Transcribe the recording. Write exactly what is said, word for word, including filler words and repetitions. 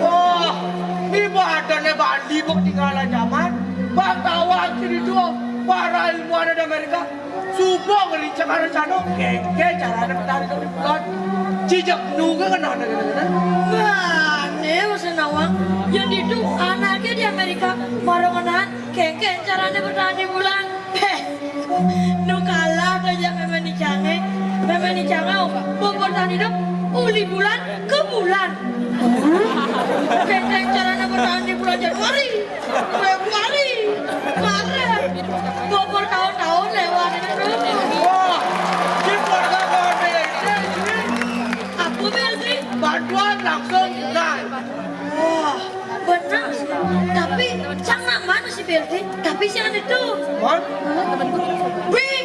Wah, ibaraté Bali kok ketinggalan zaman. Bangsawan sing ditu, para ilmuwan di Amerika, suba ngrincang rencana kéngkén carané bertahan hidup di bulan. Cicak juga kena, kena, kena. Mané, Mas Nawang, yén ditu anaké di Amerika mara ngenani kéngkén carané bertahan di bulan. Héh, nu kalah to jak mémé nicangé. Mémé nicangé, oh, bobor tahan hidup, uli bulan ke bulan. Kéngkén carané bertahan di bulan Januari, Februari, Maret. Bobor tahun-tahun lewat itu. Wah, di keluarga kau ada yang ini. Apa, Belti? Bantuan langsung tunai. Wah, benar sih. Tapi, cang nak mana si Belti? Tapi si anu itu. Mon? Wih,